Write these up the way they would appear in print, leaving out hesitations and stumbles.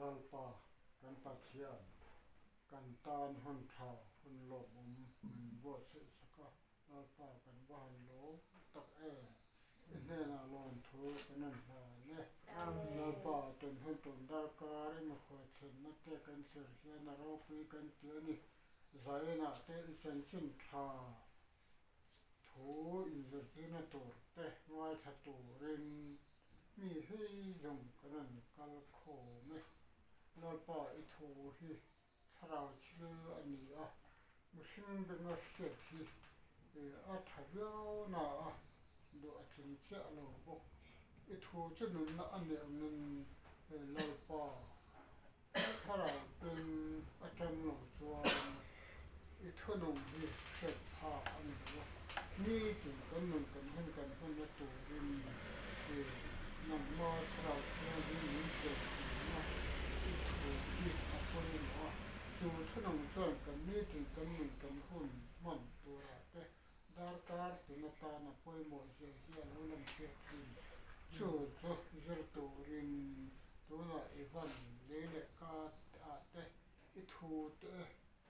Lalpa kan Pathian kan tan hun tha hun lawmawm min buatsaih sak a, Lalpa kan va han lawm tak em? I hnenah lawmthu kan rawn hlan e. Lalpa tun hun tun darkar i mikhuai thlenna te kan thlir hian a ropui kan ti a ni. Zainah te i chanchin tha thu inzirtirna tur te ngaithla turin mi hei zawng kan rawn kal khawm e. Lalpa i thu hi Thlarau thil a ni a, mihring benga hriat hi a tha viau na a, duh a tling chiah lo bawk. I thu chu nunna a nih angin Lalpa thlarau beng atang lo chuan i thunung hi hriat phak a ni lo a, nitin kan nun kan hun kan hmanna turin nangma thlarau thianghlim min chenchilhna i thu hi a pawimawh a, chu thunung chuan kan nitin kan nun kan hun hman turah te darkar tin atana pawimawh zia hi a lo lang chiah thin. Chu chu zir turin tunah i van lei leh ka ah te i thu te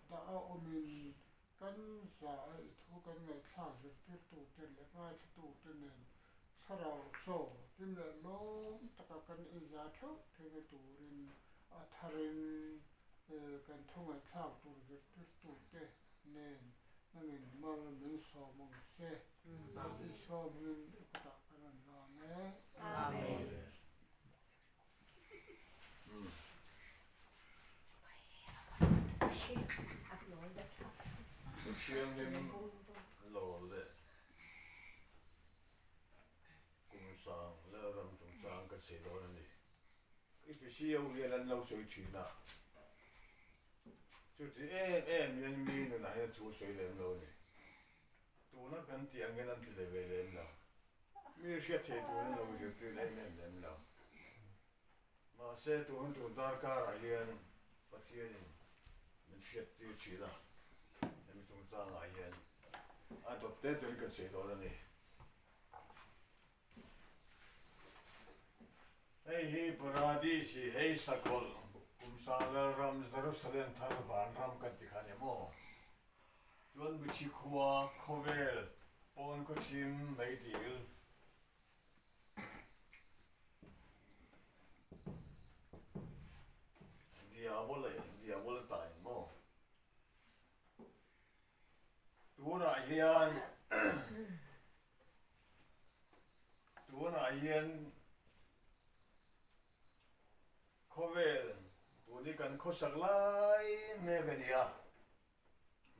dah a awmin kan za a i thu kan ngaihthlak zirtirtute leh ngaithlatute nen thlarau chaw hlim leh lawm taka kan inza theuh theihna turin a tharin kan thu ngaihthlak tur zirtirtute nen nangin mal min sawm ang che. Lal Isua hmingin i kutah ka rawn lang e. Amen. Thianghlim lo leh kum sang Lalram chungchang ka chhe dawn a ni. I PC ho hian an lo sawi thin a, chuti em em hian mi nunah hian thu sawi lem lo a ni. Tuna kan tih angin an ti leh ve lem lo. Mi hriat thei turin lo zirtir em em lem lo. Mahse tun tur darkarah hian Pathianin min hriattir thin a, hemi chungchangah hian a dawt te tein kan sawi dawn a ni. Hei hi Paradis i hei sakawlh Kumsang Lalram Jerusalem thar vanram kan ti kha a ni maw? Chuan Mithi khua khawvel pawn khawthim meidil Diabol e, Diabol a ta eng maw? Tunah hian tunah hian khawvel tun hi kan khawsak lai mek a ni a.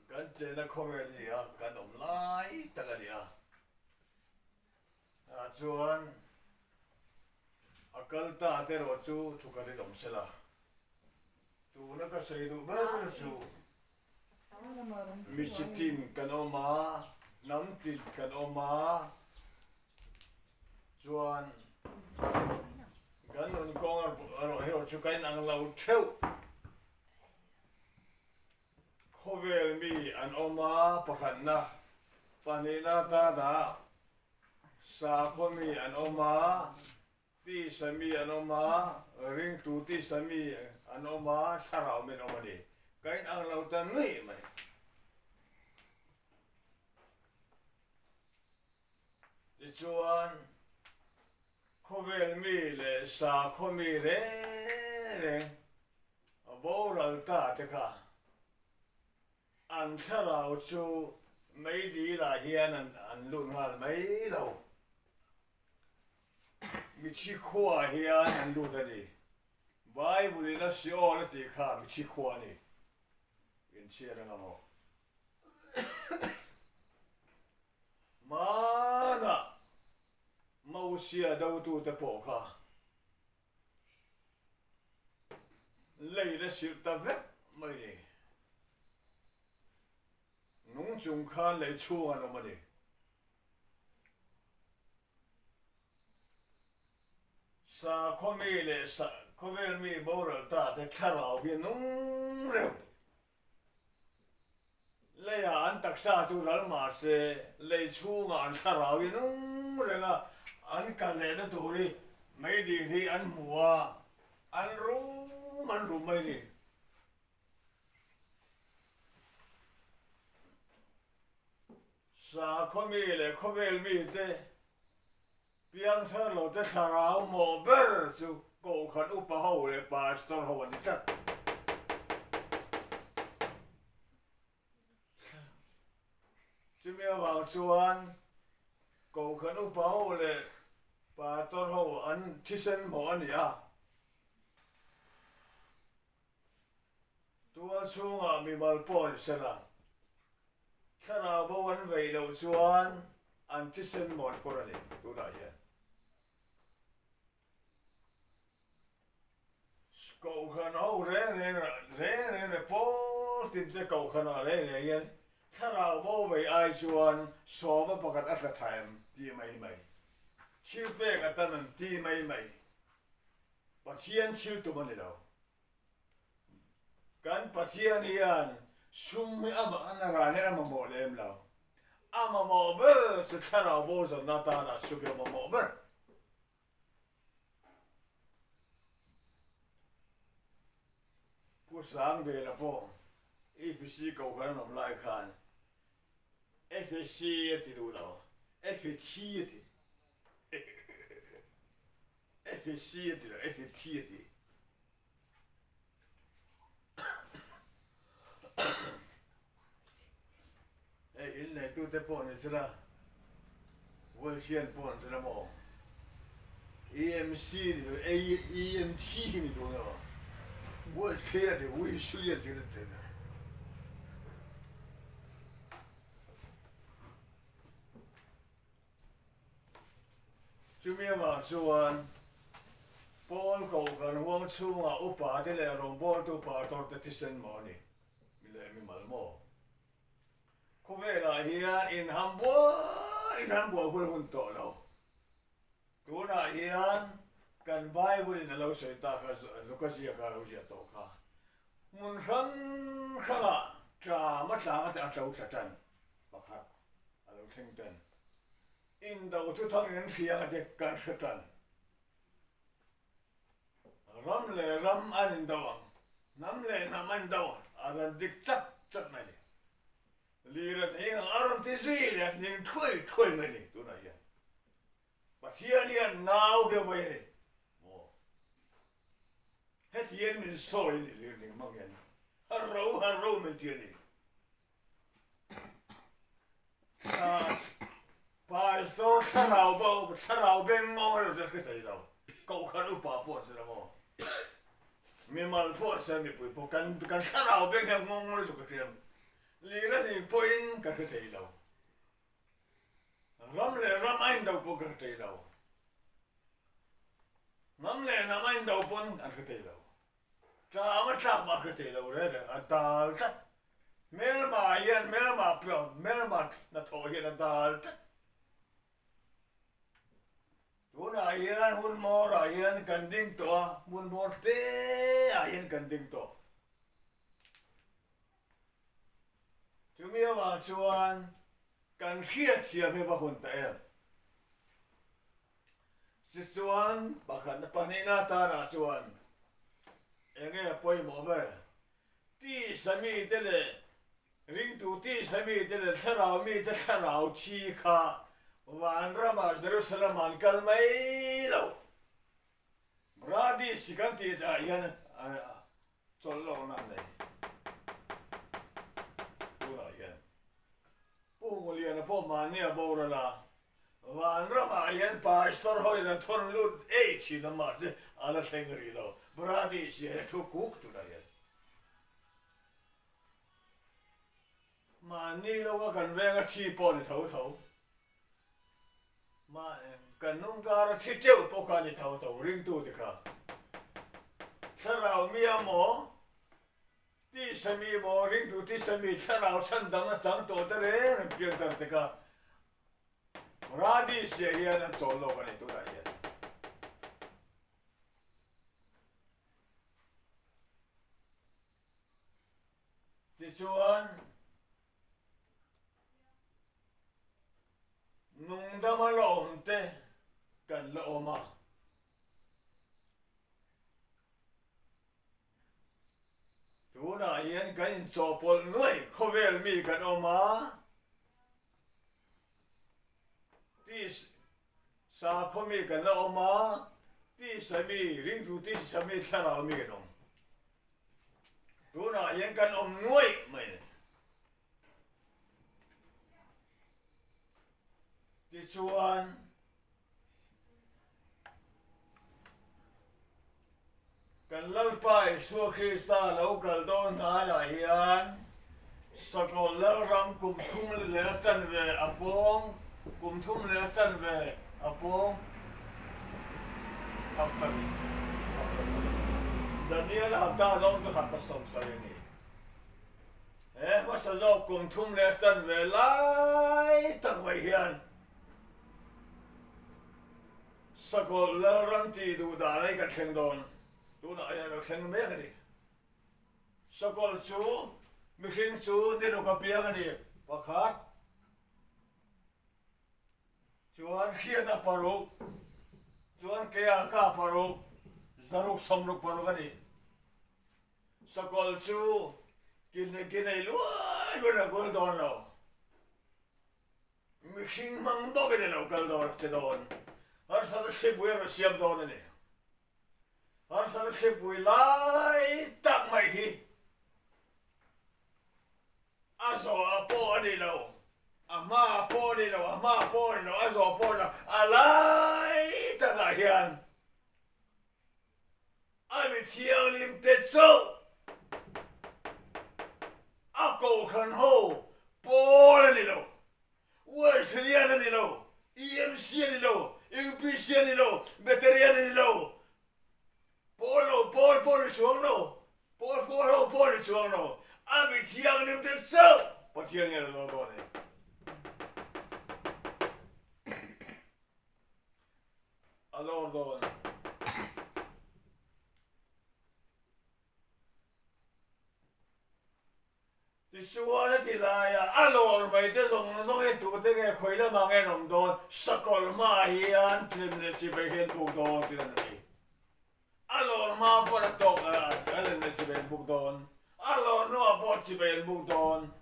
Kan chenna khawvel a ni a, kan awm lai tak a ni a. Tah chuan a kal ta te erawh chu thu ka rinawm se la, tuna ka sawi duh ber chu mi chi tin kan awm a, hnam tin kan awm a, chuan kan nun kawng erawh hi chu ka inang lo theuh. Khawvel mi an awm a, pakhatna, pahnihna tanah sakhaw mi an awm a, tisa mi an awm a, ringtu tisa mi an awm a, thlarau mi an awm a ni. Ka inang lo ta nuih mai. Tichuan, khawvel mi leh sakhaw mi reng reng A boral ta te kha an thlarau chu meidil ah hian an lut nghal mai lo. Mithi khua ah hian an lut a ni. Bible in a Sheol a tih kha mithi khua a ni. Inchhiat anga maw? Hmanah Mosia dotute pawh kha Lei la silh ta vek mai ni. Nung chung khan lei chhung an awm a ni. Sakhaw mi leh khawvel mi boral ta te thlarau hi nung reuh. Leiah an taksa chu ral mah se, lei chhungah an thlarau hi nung reng a, an kal lehna tur hi meidil hi an hmu a, an rum an rum mai ni. Sakhaw mi leh khawvel mite piangthar lote thlarau mawh ber chu Kohhran upa ho leh Pastor ho an ni tlat. Chumi avang chuan Kohhran upa ho leh Pastor ho an thisen mawh a ni a. Tual chhungah mimal pawh ni sela, thlarau bo an vei loh chuan an thisen mawn phur a ni tunah hian. Kohhran ho reng reng reng reng leh pawl tin te kohhran ah reng reng hian thlarau bo vei ai chuan sawma pakhat a tla tha em tih mai mai, thil pek atan an ti mai mai. Pathian thil tum a ni lo. Kan Pathian hian sum hi amah a na ran hian a mamawh lem lo. A mamawh ber chu thlarau bo zawrhna atana sum hi a mamawh ber. Pu Sangbela pawh APC kohhran an awm lai khan FAC a ti duh lo, FAC a ti. FAC a ti lo, FAT a ti. Hei in neitute pawh ni sela, Welsian pawh ni sela maw? EMC ni lo, EMT ni dawn emaw? Welsia ti, Wislia ti reng thei na. Chumi avang chuan Paul Kohhran huang chhungah upa te leh rawngbawltu pastor te thisen maw ni? Mi leh mi mal maw? Khawvelah hian inham buai inham buai hun hun tawh lo. Tunah hian kan Bible in a lo sawi ta kha Luka ziaka a lo ziah tawh kha. Hmun hrang hrangah ṭam a tlang ate a tlo tla ṭan pakhat a lo thleng ṭan. Indo chu thang in hriang ate kan hre ṭan. Ram leh ram an indo ang, hnam leh hnam an indo ang, a rawn dik chat chat mai ni. Lir a thing ang a rawn ti zui leh a hning thuai thuai mai ni tunah hian. Pathian hian nau hi a vawi a ni maw? Heti hian min sawi a ni lir ning hmang hian har ro har ro min ti a ni. Pastor thlarau bo thlarau beng ngawng reuh chu hre thei lo kohhran upa pawh chu la maw mimal pawh chuan mipui pawh kan kan thlarau beng hian ngawng lutuk a hriam lir a nih pawhin ka hre thei lo ram leh ram a indo pawh ka hre thei lo hnam leh hnam a indo pawn an hre thei lo. Tlang a tlak mah hre thei lo reng reng, a dal tlat. Hmelma hian hmelma hmelma hnathawh hian a dal tlat. Tunah hian hun hmawrah hian kan ding tawh a, hmun hmawr te ah hian kan ding tawh. Chumi avang chuan kan hriatthiam hi va hun ta em? Tichuan, pakhatna pahnihna atanah chuan eng nge pawimawh ber? Tisa mite leh ringtu tisa mite leh thlarau mite thlarau thi kha vanramah Jerusalem an kal mai lo. Radis kan tih ah hian chawlh lohna an nei tunah hian. Pu Nguliana pawh mahni a boral a, vanramah hian pastor ho in an thawn lut ei thin a mahse a la thleng rih lo. Brady sia hi a thu kuk tunah hian. Mahni lo a kan venga thi pawh ni tho tho. Mah kan nungkar a thi teuh pawh kha ni tho tho ringtu te kha. Thlarau mi a maw, tisa mi maw, ringtu tisa mi thlarau chhan dang a chang tawh te reng reng piangthar te kha Radi sia hian an chawl lawk a ni tunah hian. Tichuan, nungdama la awm te kan la awm a. Tunah hian kan inchawhpawlh nuaih khawvel mi kan awm a, tis sakhaw mi kan la awm a, tisa mi, ringtu tisa mi, thlarau mi kan awm. Tunah hian kan awm nuaih mai a ni. Tichuan, kan Lalpa Isua Krista lo kal dawn hnaiah hian Sakawlh Lalram kum thum leh a chanve a pawng, kum thum leh a chanve a pawng hapta ni, hapta sarih. Daniel hapta zawng chu hapta sawmsarih a ni. He hmasa zawk kum thum leh a chanve lai tak mai hian Sakawlh Lalram tih duh dan hi kan thleng dawn. Tunah hian a lo thleng mek a ni. Sakawlh chu mihring chu ni ruk a piang a ni. Pakhat chuan hriatna paruk, chuan keaka paruk, zaruk sawmruk paruk a ni. Sakawlh chu ki nei luai luai a kal dawn lo. Mihring hmang bawkin a lo kal dawn a che dawn. Harsatna hripui a rawn siam dawn a ni. Harsatna hripui lai tak mai hi a zawh a pawh a ni lo, a hma a pawh a ni lo, a hma a pawh a ni lo, a zawh pawh a ni lo, a lai takah hian A mi thianghlim te chauh a kohhran ho pawl a ni lo, Wesleyan a ni lo, EMC a ni lo, UPC a ni lo, Beterian a ni lo, pawl lo pawl pawh ni chuang lo, pawl pawl ho pawh ni chuang lo, a mi thianghlim te chauh Pathian nge lo dawn e. A lawr dawn. Tichuan a ti laia a lawr mai te zawng zawng hi tute nge khawi lamah nge an awm dawn, sakawlh hmaah hian tlem leh chibai hi an buk dawn tih an ti. A lawr hma pawh a tawk a lem leh chibai an buk dawn, a lawr hnuah pawh chibai an buk dawn.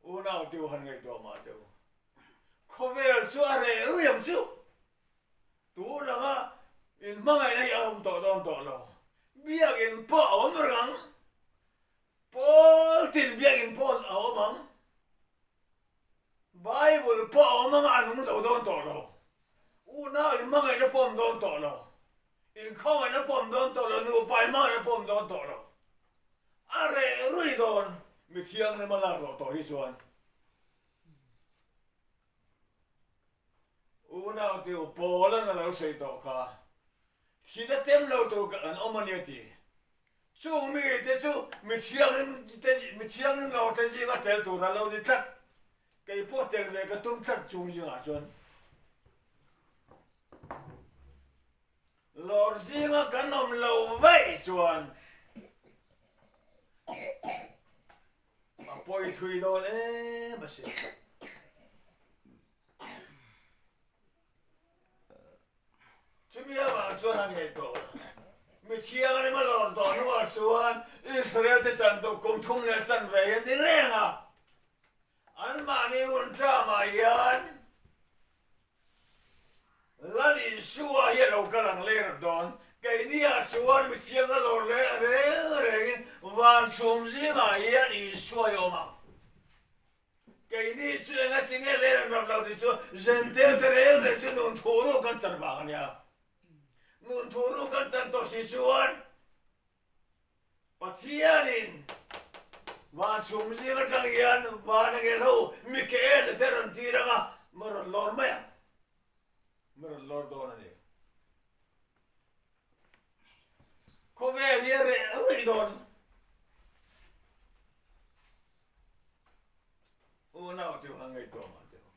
Unau tih han ngaihtuah mah teh u. Khawvel chu a reh rui ang chu. Tun anga in hmangaihna hi a awm tawh dawn tawh lo. Biakinn pawh a awm reng ang. Pawl tin biakinn pawh a awm ang. Bible pawh a awm anga a nung zo dawn tawh lo. Unau in hmangaihna pawh a awm dawn tawh lo. Inkhawngaihna pawh a awm dawn tawh lo. Nupa in hmangaihna pawh a awm dawn tawh lo. A reh rui dawn mi thianghlim a lak loh tawh hi chuan unau tiu Paula'n a lo sawi tawh kha, thihna tem lo tur an awm a ni a ti. Chung mite chu mi thianghlim te mi thianghlim lo te zinga tel tur a lo ni tlat. Kei pawh tel ve ka tum tlat chung zingah chuan. Lawr zinga kan awm lo vaih chuan a pawi thui dawn em a si. Chumi avang chuan han ngaihtuah ula, mi thianghlim a lawr tawh hnuah chuan Israel te chan duh kum thum leh chanve hi an ni reng a, anmahni hun tramah hian Lal Isua hi a lo kal ang leh rawh dawn. Keini ah chuan mi chiang a lawr leh reng rengin van chhum zingah hian Isua hi a awm ang. Keini chu enga tinge leh reng rap lo tih chu Zentel te reng reng chu nun thu ruk kan chan vang a nia. Nun thu ruk kan chan tawh si chuan Pathianin van chhum zing atang hian van a ngel ho Mikael te rawn tir anga ma rawn lawr mai ang. Ma rawn lawr dawn a ni. Khawvel hi a reh ruih dawn. Unau tih han ngaihtuah mah teh u.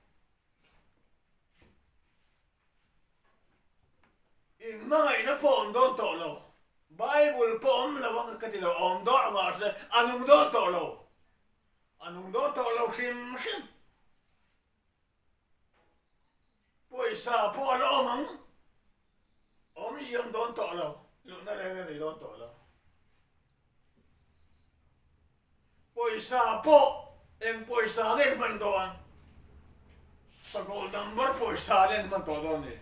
In hmangaihna pawh awm dawn tawh lo. Bible pawh awm lo ang ka ti lo, a awm dawn mahse a nung dawn tawh lo. A nung dawn tawh lo hrim hrim. Pawisa pawh a la awm ang, awm ziang dawn tawh lo. Luhna reng a nei dawn tawh lo. Pawisa pawh eng pawisa nge hman dawn? Sakawlh number pawisa nen hman tawh dawn ni.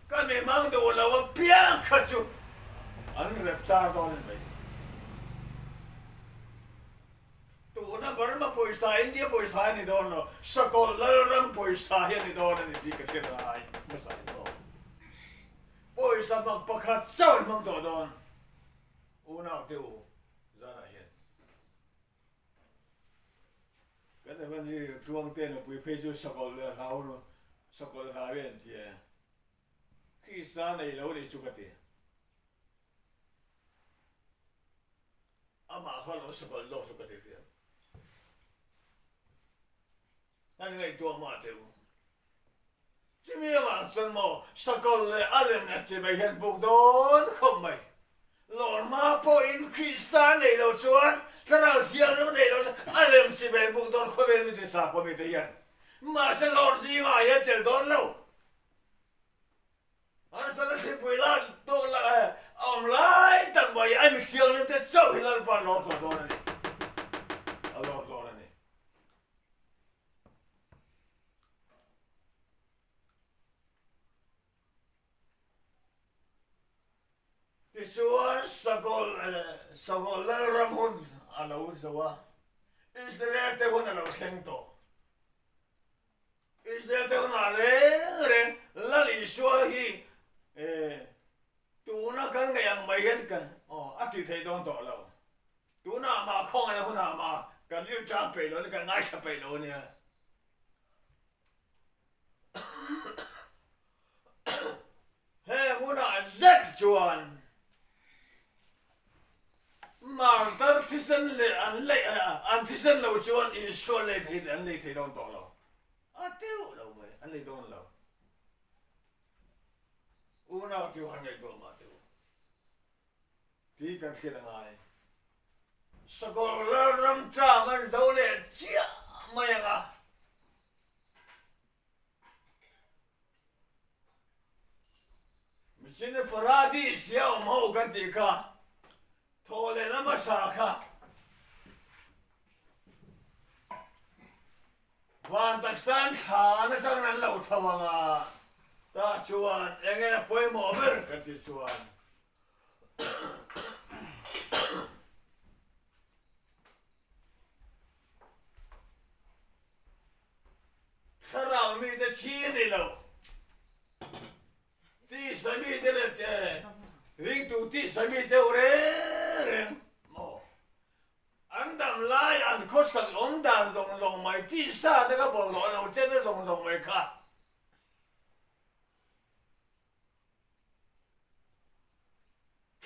Ka mi mang duh lo apiang kha chu an rep char dawn a ni mai. Tuna Burma pawisa, India pawisa hi a ni dawn lo, Sakawlh Lalram pawisa hi a ni dawn a ni tih ka hriat a ngai hmasa in aw. Pawisa mak pakhat chauh an hmang tawh dawn. Unau te u, zanah hian kan Evan hi Tluangte nupui phei chu Sakawlh leh hlau Sakawlh hlau hi an ti e. Krista nei lo nih chu ka ti. Amah kha lo sakawlh zawk chu ka ti hriat. An ngaihtuah mah teh u. Chumi avang chuan maw sakawlh leh a lem a che mai hian buk dawn khawp mai. Lawrhma pawhin Krista neih loh chuan Thlarau Thianghlim neih loh chuan a lem chi mai buk dawn khawvel mite sakhua mite hian. Mahse lawr zingah hian tel dawn lo. Harsatna thlipui lak tawk lak a awm lai tak mai a mi thianghlim te chauh hi Lalpa an lawm tawh dawn a ni. A lawm dawn a ni. Tichuan Sakawlh Sakawlh Lalram hun a lo zo a, Israel te hun a lo thleng tawh. Israel te hunah reng reng Lal Isua hi tuna kan ngaih ang mai hian kan aw a tih theih dawn tawh lo. Tunah mah khawngaihna hunah mah kan rilṭam peih lo a ni, kan ngaithla peih lo a nia. Heng hunah zet chuan Martar thisen leh an lei an thisen lo chuan Isua lei thei an lei thei dawn tawh lo. A teuh lo mai, an lei dawn lo. Unau tiu han ngaihtuah mah teh u. Tih kan hriat a ngai. Sakawr Lalram tlang an zo leh chiah mai ang a. Michin Paradis hi a awm ho kan tih kha thaw leh la hmasa kha van taksa an thlan atangin an lo tho ang a, tah chuan eng nge a pawimawh ber kan tih chuan Thlarau mite chi a ni lo. Tisa mite leh te ringtu tisa mite u reng reng maw? An dam lai an khawsak awm dan zawng zawng mai tisa te kha bawlhhlawh lo chen te zawng zawng mai kha.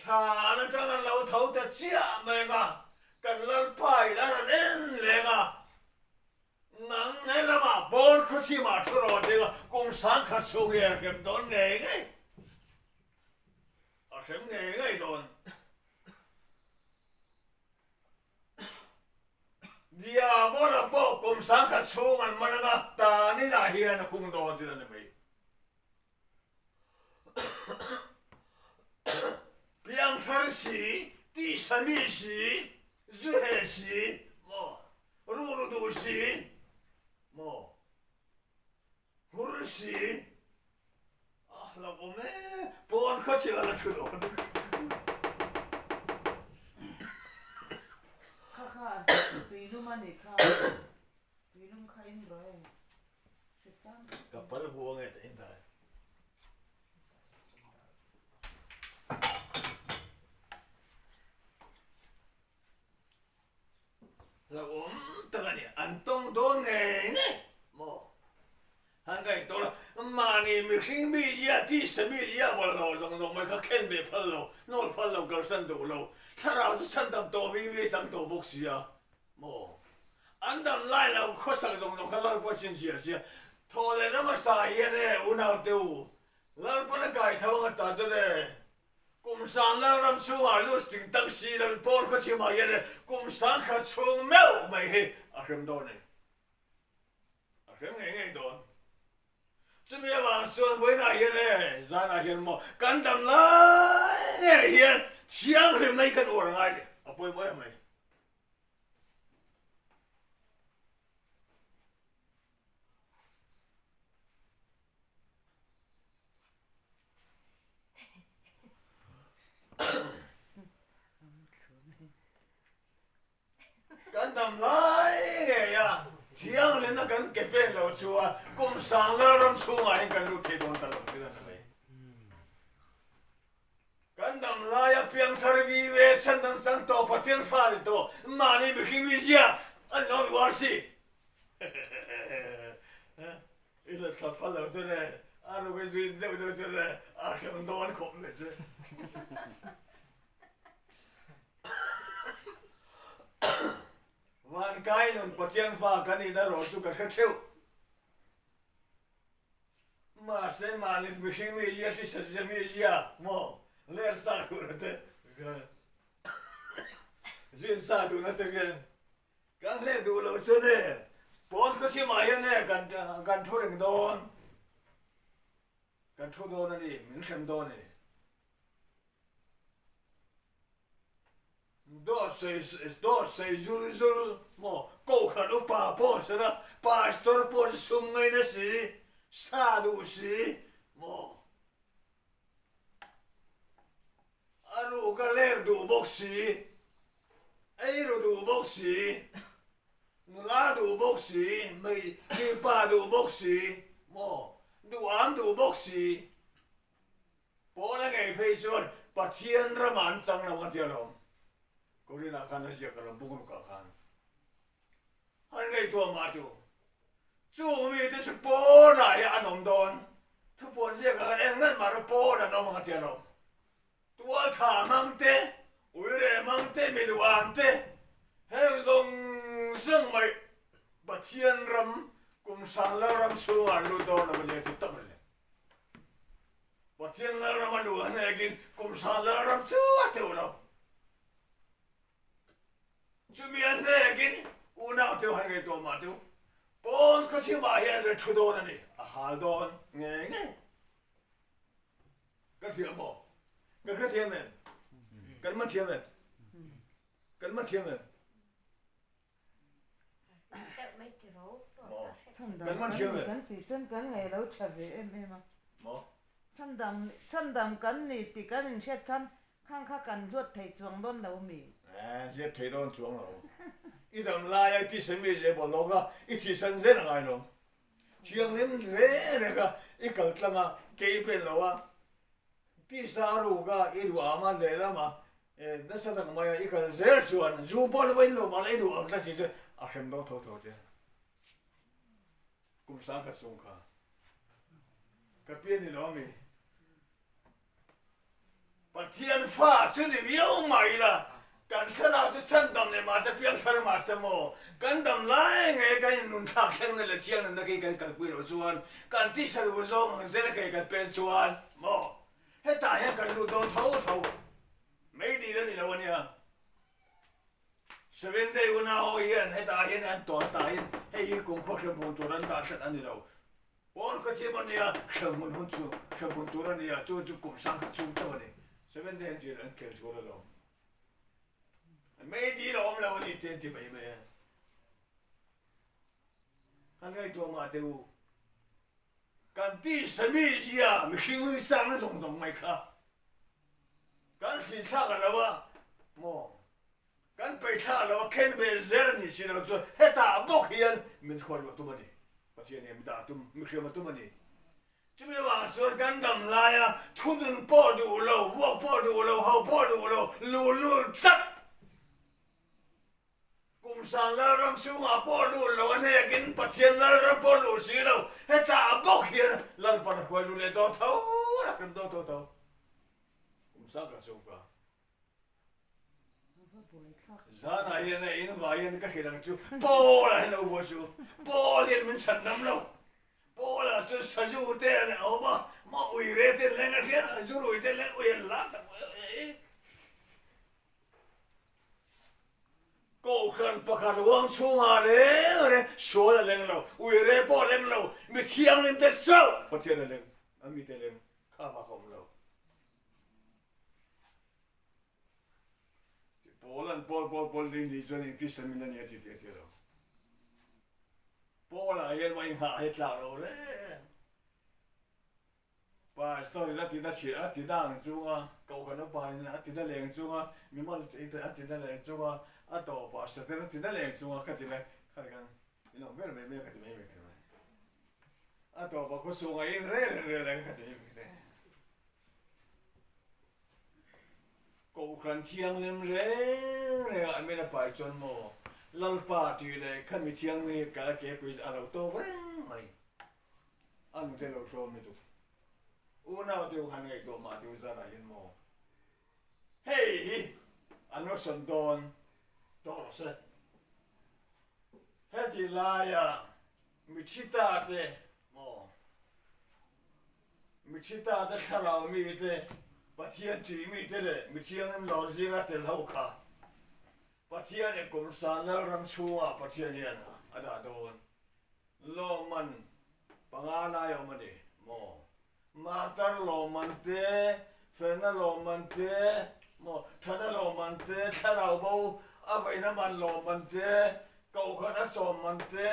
Thlan atang an lo tho ta chiah mai ang a, kan Lalpa in a rawn en leng a, nang he lamah pawn khawchhimah thu rawh ding a, kum sangkhat chhung hi a hrem dawn ngei ngei, a hrem ngei ngei dawn. Diabola pawh kum sangkhat chhung an man ang a, tanin ah hian a khung dawn tih a ni mai. Piangthar si, tihsami si, zuheh si, maw, ruru duh si, maw, hur si, a hlauhawm e, pawn khaw chhia la thu dawn. Kha kha tuilum a nih kha, tuilum kha in rawh e. Ka pal bu ange ta in dai. Hlauhawm tak a ni, an tawng dawn ngei ngei maw? Han ngaihtuah la, mahni mihring mi zia, tisa mi zia bawlhhlawh zawng zawng mai kha khen ve phal lo, hnawl phal lo, kalsan duh lo, thlarau chu chhandam tawh mi mi chang tawh bawk si a. Maw? An dam lai lo khawsak zawng zawng kha Lalpa chhinchhiah sia. Thaw leh ram a sa hian e, unaute u, Lalpan a kai tho ang a ta chuan e, kum sang Lalram chhungah lut ting tak si lo in Paul khawchhimah hian e, kum sangkhat chhung meuh mai hi a hrem dawn a ni. A hrem ngei ngei dawn. Chumi avang chuan vawiinah hian e, zanah hian maw kan dam lai ngei hian thianghlimna hi kan uar ngai le, a pawimawh em mai. Kan dam lai ngei a, thianghlimna kan ke pen lo chuan kum sang Lalram chhungah hian kan lut thei dawn ta lo tih a ni mai. Kan dam laia piangthar vi ve chhan dang chang tawh Pathian fa ni tawh mahni mihring mi zia an lo uar si. I la thla phal lo chu ne, a ruk i zui deuh deuh chu ne, a hrem dawn khawp mai chu. Van kai nun Pathian fa kan ih na rawh chu ka hre theuh. Mahse mahni mihring mi zia ti sazia mi zia maw ler sa duh na te zin sa duh na te khian kan hleh duh loh chuan e pawn khawchhim ah hian e kan kan thu reng dawn kan thu dawn a ni min hrem dawn a ni. Dawt sawi dawt sawi zul zul maw Kohhran upa pawh an sawn a, Pastor pawh an sum ngaina si, sa duh si maw a ruk a ler duh bawk si, ei ru duh bawk si, nula duh bawk si, mipa duh bawk si maw duham duh bawk si. Paula ngei phei chuan Pathian ramah an chang lo a ti alawm. Korinah khan a ziak alawm bungrukah khan. An ngaihtuah mah tu. Chung mite chu pawnah hi an awm dawn. Thupuan ziakah khan eng ngat mah rawh pawn an awm ang a ti alawm. Tualtha mang te, uire mang te, miluan te, heng zawng zawng mai Pathian ram kum sang Lalram chhungah an lut dawn lo a nia ti tak a ni. Pathian Lalram a luh a hnekin kum sang Lalram chu a teuh lo. Chumi a hnekin unau teuh han ngaihtuah mah teuh. Pawn khawchhimah hian re thu dawn a ni, a hal dawn ngei ngei. Ka hria maw? Ka hrethiam em? Kan man thiam em? Kan man thiam em? Chhandam kan ni kan tih chuan kan ngaih lo tha ve em em a. Chhandam chhandam kan ni tih kan inhriat khan khang kha kan hluat thei chuang dawn lo mi. Ziat thei dawn chuang lo. I dam laia i tisen mi zeh bawlh lo kha i thihsan zel a ngai lo. Thianghlim reng reng kha i kal tlang a, ke i pen lo a, tisa a ruk a, i duh am a, lehlam a, nasa tak mai a i kal zel chuan zu pawh la in lo mah la i duh ang tlat si chuan a hrem dawn tho tho che. Kum sang khat chung kha ka pian ni lo ami? Pathian fa chu ni viau mah ila, kan thlarau chu chhandam leh mahse piangthar mahse maw, kan dam lai nge kan in nunthlak thlengna leh thianghlimna kei kan kalpui loh chuan, kan tisa duh zawng ang zela kei kan pen chuan maw, hetah hian kan lut dawn tho tho mai dil a ni lo a nia. Seven Day unau ho hian hetah hian an tawn ta in hei hi kumkhua hremhmun tur an dah tlat a ni lo. Pawn khaw chim a nia, hremhmun hun chu hremhmun tur a nia, chu chu kum sang kha chhung chauh a ni. Seven Day an chil an khel sual alawm. Mei dil a awm lo a ni te an ti mai mai a. Kan ngaihtuah mah teh u. Kan tisa mi zia mihring hlui changna zawng zawng mai kha kan hlinthlak a lo a maw? Kan peithlak lo a khen ve zel a nih si lo chuan hetah bawk hian min hruai luah tum a ni. Pathian hian mi dah a tum, mi hriam a tum a ni. Chumi avang chuan kan dam laia thunun pawh duh lo, vuak pawh duh lo, ho pawh duh lo, luhlul tlat Kum sang Lalram chhungah pawh lut lo a hnekin Pathian Lalram pawh luh si lo, hetah bawk hian Lalpan a hruai lut leh dawn tho a hrem dawn tho tho. Kum sang ka chhung ka. Zanah hian a in vai hian ka hrilh ang chu Paul-a hian lo buai chu. Paul hian min chhan dam lo. Paul-a chu sazu te a awm a, ma ui re te leng a hria, zu rui te leng ui an lak tak mai. Kohhran pakhat ruang chhungah reng reng sual a leng lo, uire pawh a leng lo, mi thianghlim te chauh Pathian a leng, a mite a leng, kha bak a awm lo. Paul an Paul Paul Paul ding ni chuan engti samin a ni a ti tih a ti lo. Paul ah hian mah inghah hi tlak lo reng. Pastor in a tina chhia a tina ang chunga, kohhran upa in a tina leng chunga, mimal in a tina leng chunga, a tawpah Satan a tina leng chunga kha ti mai kha ti khan in awm ber mai mai a kha ti mai mai kha ti mai. A tawpah khawchhungah in rel rel rel ang kha ti mai mai kha ti. Kohhran thianghlim reng rengah min a pai chuan maw Lalpa tih leh kha mi thianghlim kal a ke pui a lo tawk reng mai. A nute lo tlawm lutuk. Unau te u han ngaihtuah mah te u zanah hian maw hei hi an lo sawn dawn tawh rawh se. Heti laia mi thi ta te maw mi thi ta te thlarau mi te Pathian tih mi te leh mi thianghlim lo zinga tel ho kha Pathian i kum san Lalram chhungah Pathian hian a dah dawn. Lawmman panga lai a awm a ni maw? Martar lawmman te, felna lawmman te, maw thana lawmman te, thlarau bo a veina man lawmman te, kohhran a sawm man te,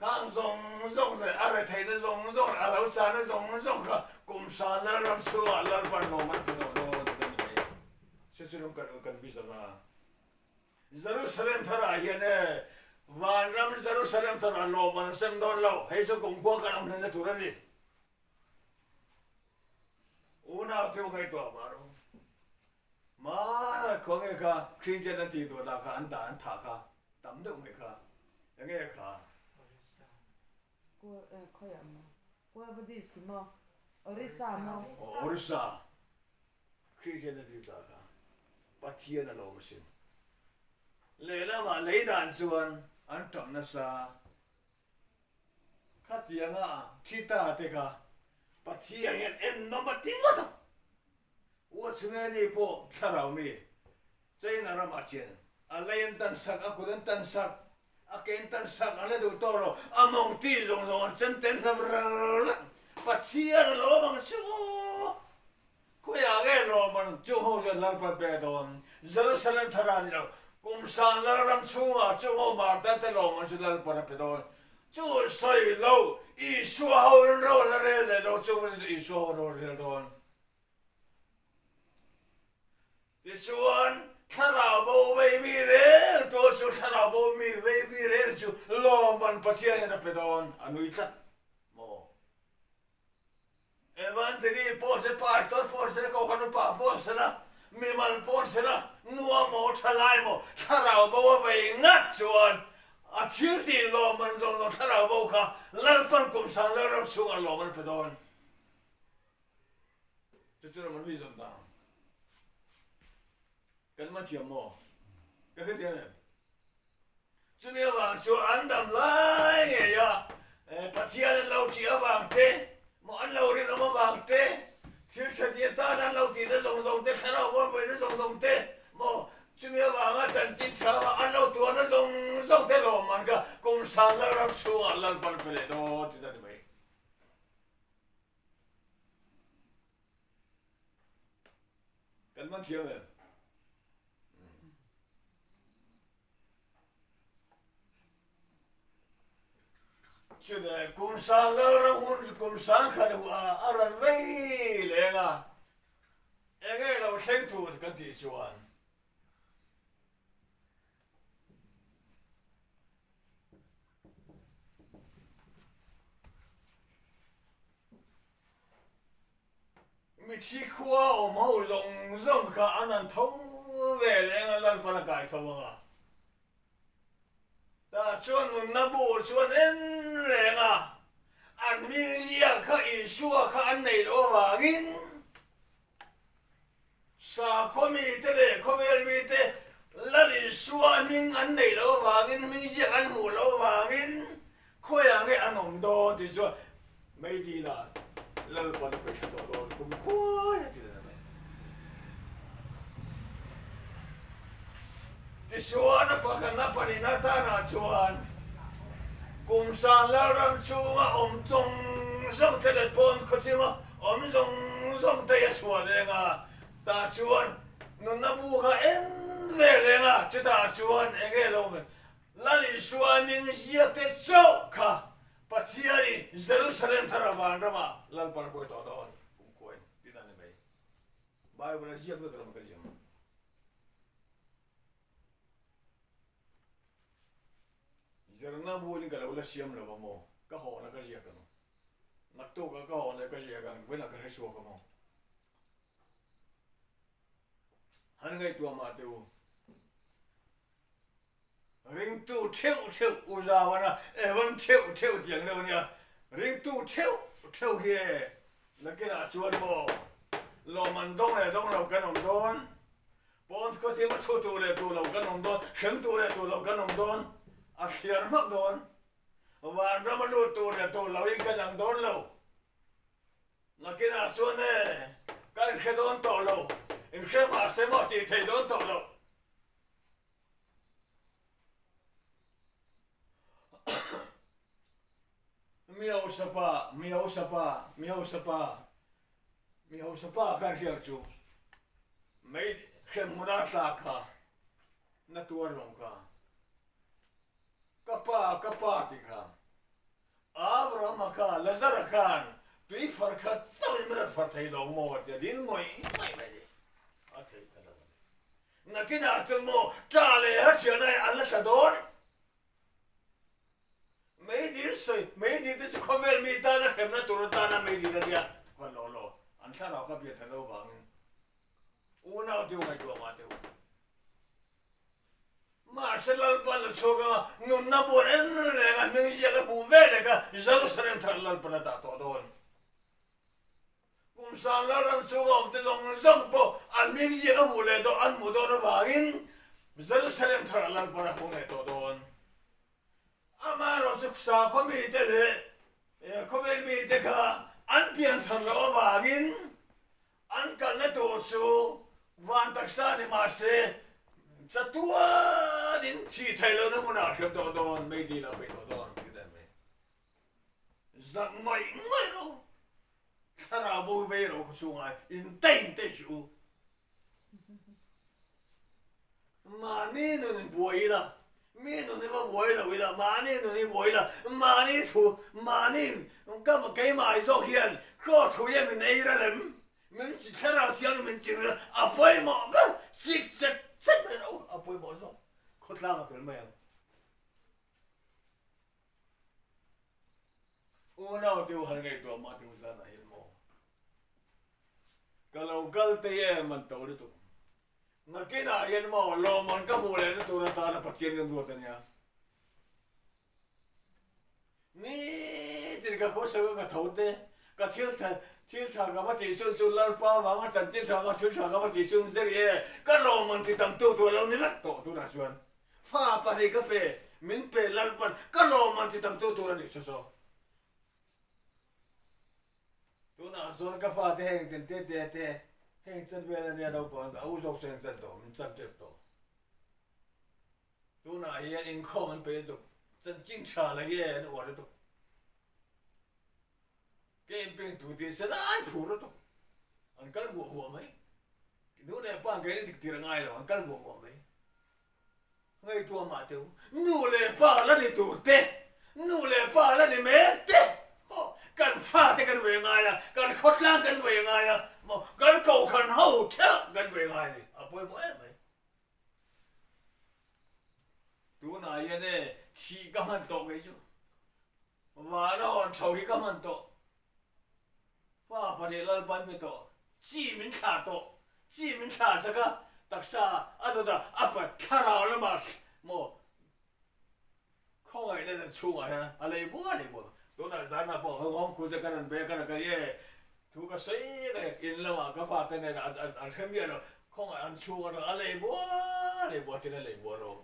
khang zawng zawng leh a retheihna zawng zawng leh a lo chahna zawng zawng kha kum san Lalram chhungah Lalpan lawmman pe tawh dawn tih kan ni mai. Chu chu ram kan vision a. Jerusalem tharah hian e, vanram Jerusalem tharah lawm an sem dawn lo, hei chu kumkhua kan awm hlenna tur a ni. Unau te u ngaihtuah mah rawh. Hmana khua nge kha Christian an tih duh dah kha an dah an thah kha tam deuh mai kha enge kha. Khawiah maw? Kuavadis maw? Orissa maw? Orissa. Kristian a tir ta kha Pathian a lawm asin. Lehlamah lei dan chuan an tap nasa. Khatianga thi ta te kha Pathian hian en nawm a ti ngawt ang. Watchman-i pawh thlarau mi China ramah chian a lei an tan sak, a kut an tan sak, a ke an tan sak, an la duh tawk lo, a mawng tih zawng zawng an chen tel hlauh rrrr. Pathian a lawm ang chu. Khawiah nge Roman chung ho chuan Lalpa pe dawn? Jerusalem thar a ni lo. Kum sang Lalram chhungah chung ho Martha te Roman chu Lalpa a pe dawn. Chu sawi lo, Isua ho in ro la rel leh lo chung chu Isua ho ro rel dawn. Tichuan, thlarau bo vei mi rel tur chu thlarau bo mi vei mi rel chu Roman Pathian hian a pe dawn, a nui tlat maw? Evantheli pawh se, Pastor pawh se, Kohhran upa pawh se la, mimal pawh se la, nua maw, thalai maw, thlarau bo a vei ngat chuan a thil tih lawmman zawng zawng thlarau bo kha Lalpan kum sang Lalram chhungah lawm an pe dawn. Chu chu ram an ui zawm ta ang. Kan man thiam maw? Ka hrethiam em? Chumi avang chuan an dam lai ngei a, Pathian an lo ṭih avang te, maw an lo rinawm avang te, thil ṭha tih atan an lo tihna zawng zawng te, thlarau buaipawina zawng zawng te, maw chumi avanga chanchin ṭha avang an lo tuarna zawng zawng te lawmman kha kum sangna ram chhungah Lalpan pe leh dawn tih a ni mai. Kan man thiam em? Chutah kum sang Lalram hun kum sang khat a rawn vei leng a, eng nge lo thleng tur kan tih chuan Mithi khua awm ho zawng zawng kha an han tho ve leh anga Lalpan a kai tho anga. Tah chuan nunna bu chuan en reng a, an hming ziak kha Isua kha an neih loh avangin Sakhaw mite leh khawvel mite Lal Isua hming an neih loh avangin, hming ziak an hmuh loh avangin khawiah nge an awm dawn tih chuan Meidila Lalpan a peihla tawh dawn kum khuai a ti leh mai. Tichuan a pakhatna pahnihna tanah chuan kum san Lalram chhunga awm zawng zawng te leh pawn khawchhunga awm zawng zawng te a chhuah leng a, tah chuan nunna bu kha en ve leng a, chutah chuan eng nge lo Lal Isua hming ziak te chauh kha Pathianin Jerusalem thar vanramah Lalpan a hruai tawh dawn kumkhuain tih dan a ni mai. Bible a ziak vek ram ka ziak. Zirna buin ka lo la siam lo a maw? Ka hawn a ka ziak ang. Naktuk a ka hawn leh ka ziak ang, vawiinah ka hre chhuak a maw? Han ngaihtuah mah teh u. Ringtu theuh theuh u zau ana Evan theuh theuh tih ang deuh a nia. Ringtu theuh theuh hi e nakinah chuan maw lawmman dawng leh dawng lo kan awm dawn, pawn khawthim a chhu tur leh tur lo kan awm dawn, hrem tur leh tur lo kan awm dawn, a thliar hmak dawn, vanram a lut tur leh tur lo in kan ang dawn lo. Nakinah chuan e ka inhre dawn tawh lo, inhre mahse maw tih thei dawn tawh lo. Mi hausa pa, mi hausa pa, mi hausa pa, mi hausa pa kan hriat chu mei hremhmun a tla kha na tuar lo ka. Ka pa, ka pa tih kha Abraham-a kha Lazara khan tui far khat chauhin min rawn far thei lo maw tia dil ngawih ngawih mai ni. A theih ta lo a ni. Nakinah chuan maw ṭa leh harhrialna hi an la thla dawn? Meidil sawi, meidil te chu khawvel mi tana hremna tur atana meidil a nia. Thukhat lo lo, an thlarau kha biak that lo vangin unau te u ngaihtuah mah teh u. Mahse Lalpan a chhuak a, nunna buan en reng a hming ziak a hmuh ve lek a, Jerusalem thar Lalpan a dah tawh dawn. Kum sang Lalram chhunga awmte zawng zawng pawh an hming ziak a hmuh leh dawn an hmuh dawn avangin Jerusalem thar Lalpan a hung leh tawh dawn. Amaherawhchu sakhaw mite leh khawvel mite kha an pian thar loh avangin An kalna tur chu van taksa ni mah se, chatuanin thih theih lohna hmunah hrem tawh dawn, meidil ah peih tawh dawn ti daih mai. Zak ngawih ngawih rawh u, thlarau bo hi vei rawh u khawchhungah in tei in tei suh u. Mahni nun in buai ila, mi nun hi va buai lo ila, mahni nun hi buai ila, mahni thu, mahni ka keimah zawk hian hlawh thu hian min ei ralem, min thlarau thiang min ching rel, a pawimawh ber chik chet chet mai rawh u, a pawimawh zawk khawtlang a fel mai ang. Unau te u han ngaihtuah mah te u zanah hian maw ka lo kal te em an to lutuk. Nakinah hian maw lawmman ka hmuh lehna tur atana Pathian kan ruat a nia. Nitin ka khawsak a ka tho te, ka thil tha thil tha ka va tihsun chu Lalpa vanga chanchin tha ka thil tha ka va tihsun zer i e, ka lawmman ti tam tu tur a lo ni vek tawh tunah chuan fa pahnih ka pe, min pe Lalpan ka lawmman ti tam tu tur a ni saw saw. Tunah chuan ka fate heng ten te te te heng chan vel ania naupang a u zawk chu heng chan tawh min chan tep tawh. Tunah hian inkhawm an pe lutuk chanchin tha la nge an uar lutuk. Camping tu tih se lai phur lutuk an kal vuah vuah mai. Nu leh pa an kei dik tir a ngai lo an kal vuah vuah mai. Ngaihtuah mah teu, nu leh pa la ni tur te, nu leh pa la ni mek te maw, kan fate kan ve ngai a, kan khawtlang kan ve ngai a maw, kan kohhran ho theuh kan ve ngai a ni, a pawimawh em mai. Tunah hian e thih ka hman tawh kei chu, vana hawn chho hi ka hman tawh, Pa pahnih Lalpan pe tawh, chi min thlah tawh, chi min thlah chak a, taksa a dawt a, a pa thlarau lamah maw khawngaihna dan chhungah hian a lei buai lei buai. Tunah zanah pawh ka nghawng khu che ka rawn be ka rawn kal e, thu ka sawi reng in lamah ka fate nen an hre miah lo, khawngaih an chhung atang a lei buai lei buai thil a lei buai rawng,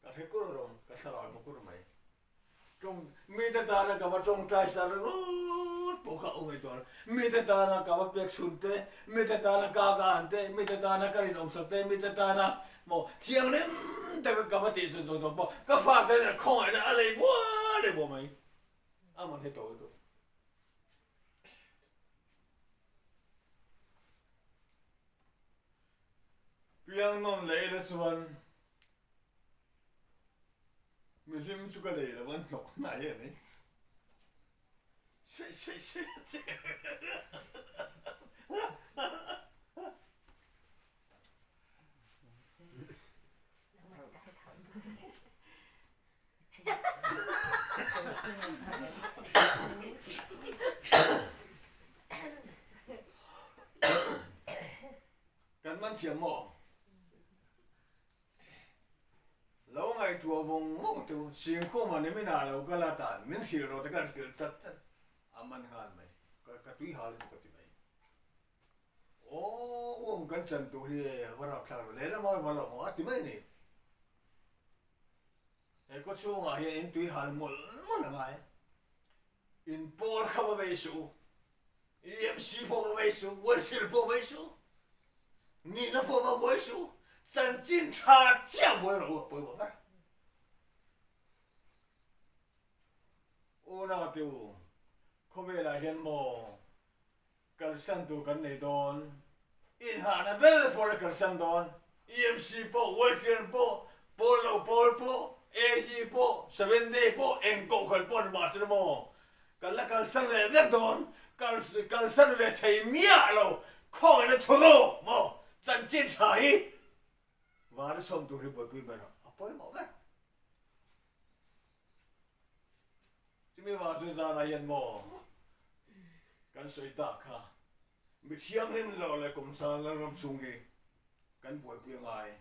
ka hre kur rawng, ka thlarau hmu kur mai. Tawng, mite tana ka va tawngtai sar ringawt pawh kha a ngaihtuah lo. Mite tana ka va pek chhun te, mite tana ka ka an te, mite tana ka rinawm sak te, mite tana Maw thianghlim taka ka va tih chu zawng zawng pawh ka fate nen khawngaihna a lei buai leh buai mai. A man hi to lutuk. Piang nawn leh ila chuan mihlim chu ka nei lo an hnawk hnai a ni. Seh seh seh a ti. Kan man thiam maw? Lo ngaihtuah vawng vawng tu Singkhuma ni min ah lo kal a tan min hrilh rawh te ka hrilh chat chat a man nghal mai. Ka tui hal lutuk a ti mai. Aw uam kan chan tur hi va rapthlak lo lehlam a va lo maw a ti mai a ni. He khaw chhungah hian in tui hal mawlh mawlh a ngai. In pawl kha va vei suh u. EMC pawh va vei suh u, Wellsil pawh vei suh u, nihna pawh va buai suh u, chanchin tha chiah buai rawh u a pawimawh ber. Unaute u, khawvelah hian maw Kalsan tur kan nei dawn. Inhahna ber pawh la kalsan dawn. EMC pawh, Welfare pawh, pawl lo pawl pawh, AC pawh, Seven Day pawh, eng kohhran pawh ni mahse maw kan la kalsan leh vek dawn. Kal kalsan ve thei miah lo. Khawngaihna thu rawh maw chanchin tha hi vana sawm tur hi buaipui ber a pawimawh ber. Chumi vang chu zanah hian maw kan sawi tak kha mi thianghlim loh leh kum san lalram chhung hi kan buaipui a ngai.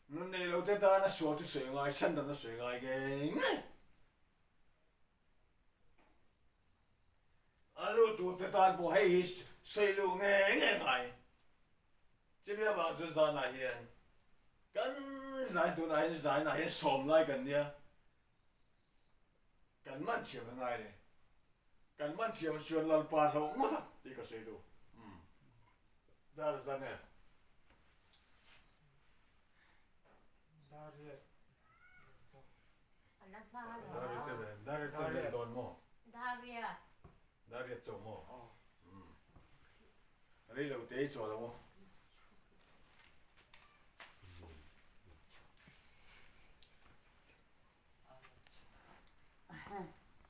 Nun nei lo te tana sual chu sawi a ngai, chhandamna sawi a ngai ngei ngei. A lut tur te tan pawh hei hi sawi luh ngei ngei a ngai. Chumi avang chu zanah hian kan zai tunah hian zainah hian sawm lai kan nia. Kan man thiam a ngai le. Kan man thiam chuan Lalpa hlauh ngawt ang tih ka sawi duh. Umm. Dar zan e. Dar riat chauh. Dar riat chauh e. Dar riat chauh leh dawn maw? Dar riat. Dar riat chauh maw? Umm. Rei lo te i chawl ang u.